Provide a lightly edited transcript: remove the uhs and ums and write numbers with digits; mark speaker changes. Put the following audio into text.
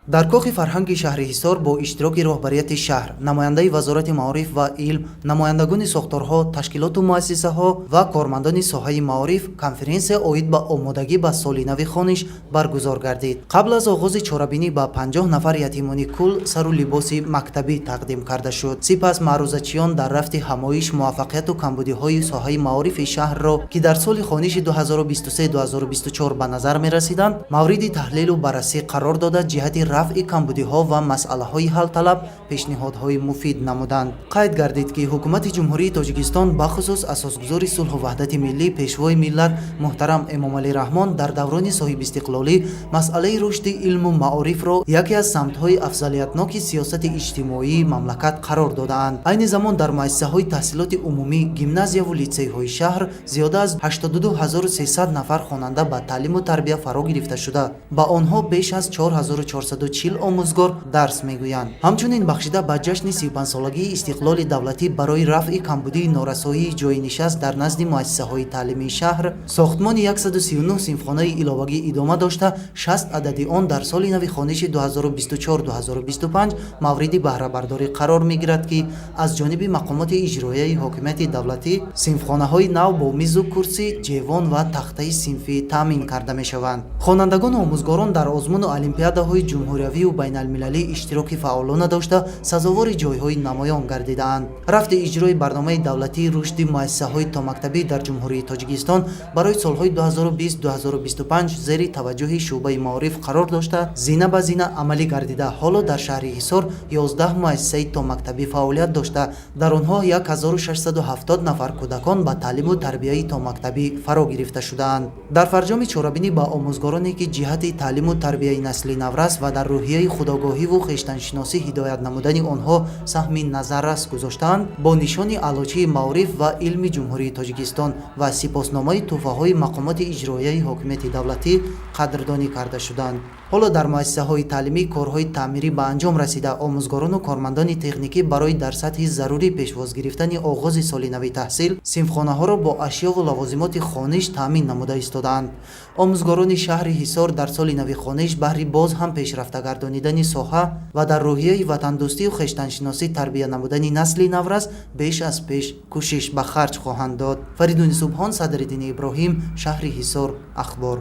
Speaker 1: Дар кохи фарҳанги шаҳри Ҳисор бо иштироки роҳбарияти шаҳр, намояндаи Вазорати маориф ва илм, намояндагони сохторҳо, ташкилоту муассисаҳо ва кормандони соҳаи маориф конференсия оид ба омодагӣ ба соли нави хониш баргузор гардид. Қабл аз оғози чорабинӣ ба 50 нафар ятимони кул сару либоси мактабӣ тақдим карда шуд. Сипас маърузачиён дар рафти ҳамоиш муваффақияту камбудиҳои соҳаи маорифи шаҳрро, ки дар соли хониши 2023-2024 ба назар мерасиданд, мавриди таҳлилу баррасӣ қарор дода, ҷиҳати рафъи камбудиҳо ва масъалаҳои ҳалталаб пешниҳодҳои муфид намуданд. Қайд гардид, ки Ҳукумати Ҷумҳурии Тоҷикистон, бахусус Асосгузори сулҳу ваҳдати миллӣ, Пешвои миллат муҳтарам Эмомалӣ Раҳмон дар даврони соҳибистиқлолӣ масъалаи рушди илму маорифро яке аз самтҳои афзалиятноки сиёсати иҷтимоии мамлакат қарор додаанд. Айни замон дар муассисаҳои таҳсилоти умумӣ, гимназияву литсейҳои шаҳр зиёда аз 82 300 нафар хонанда ба таълиму тарбия фаро гирифта шуда, ба онҳо беш аз 4440 омӯзгор дарс мегӯянд. Ҳамчунин, бахшида ба ҷашни 35-солагии истиқлоли давлатӣ, барои рафъи камбудии норасоии ҷойнишаст дар назди муассисаҳои таълимии шаҳр сохтмони 139 синфхонаи иловагӣ идома дошта, 60 адади он дар соли нави хониши 2024-2025 мавриди баҳрабардорӣ қарор мегирад, ки аз ҷониби мақомоти иҷроияи ҳокимияти давлатӣ синфхонаҳои нав бо мизу курсӣ, ҷевон ва тахтаи синфӣ таъмин карда мешаванд. Хонандагону омӯзгорон дар озмуну олимпиадаҳои ҷумҳуриявию байналмилалӣ иштироки фаъолона дошта, сазовори ҷойҳои намоён гардидаанд. Рафти иҷрои барномаи давлатии рушди муассисаҳои томактабӣ дар Ҷумҳурии Тоҷикистон барои солҳои 2020-2025 зери таваҷҷӯҳи шӯъбаи маориф қарор дошта, зина ба зина амалӣ гардида, ҳоло дар шаҳри Ҳисор 11 муассисаи томактабӣ фаъолият дошта, дар онҳо 1670 нафар кӯдакон ба таълиму тарбияи томактабӣ фаро гирифта шудаанд. Дар фарҷоми чорабинӣ ба омӯзгороне, ки ҷиҳати таълиму тарбияи насли наврас ва дар рӯҳияи худогоҳиву хештаншиносӣ ҳидоят намудани онҳо саҳми назаррас гузоштаанд, бо нишони Аълочии маориф ва илми Ҷумҳурии Тоҷикистон ва сипосномаи тӯҳфаҳои мақомоти иҷроияи ҳокимияти давлатӣ қадрдонӣ карда шуданд. Ҳоло дар муассисаҳои таълимӣ корҳои таъмирӣ ба анҷом расида, омӯзгорону кормандони техникӣ барои дар сатҳи зарурӣ пешвоз гирифтани оғози соли нави таҳсил синфхонаҳоро бо ашёву лавозимоти хониш таъмин намуда истодаанд. Омӯзгорони шаҳри Ҳисор дар соли нави хониш баҳри боз ҳам пешрафта гардонидани соҳа ва дар рӯҳияи ватандӯстию хештаншиносӣ тарбия намудани насли наврас беш аз пеш кӯшиш ба харҷ хоҳанд дод. Фаридуни Субҳон, Садриддини Иброҳим, шаҳри Ҳисор, Ахбор.